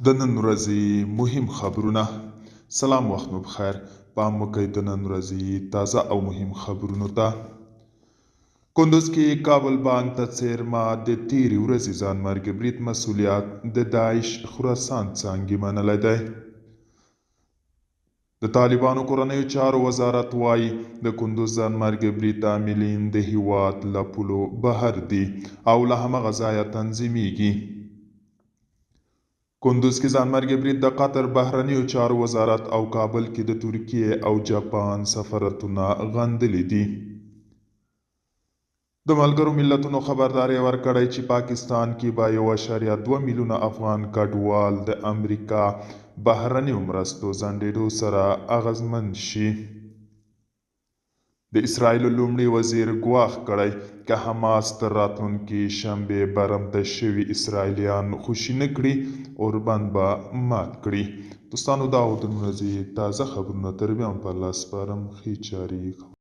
د نن ورځې مهم خبرونه. سلام وخت مو پخیر. پام وکړئ د نن ورځې تازه او مهم خبرونو ته. کندوز کې کابل بانک ته څېرمه د تېرې ورځې ځانمرګي برید مسوولیت د داعش خراسان څانګې منلی دی. د طالبانو کورنیو چارو وزارت وايي، د کندوز ځانمرګي برید عاملین د هیواد له پولو بهر دي او له همغه ځایه تنظیمیږي. کندوز کې ځانمرګی برید د قطر بهرنیو چارو وزارت او کابل کې د ترکیې او جاپان سفارتونه غندلي دي. د ملګرو ملتونو خبرداری ورکړی چې پاکستان کې به 1.2 میلیونه افغان کډوال د امریکا بهرنیو مرستو ځنډېدو سره اغېزمن شي. د اسراییل لومړي وزیر ګواښ کړی، که حماس تر راتلونکې شنبې برمته شوي اسراییلیان خوشې نه کړي، اوربند به مات کړي. دوستانو دا و د نن ورځې تازه خبرونه، تر بیا مو په الله سپارم، ښې چارې.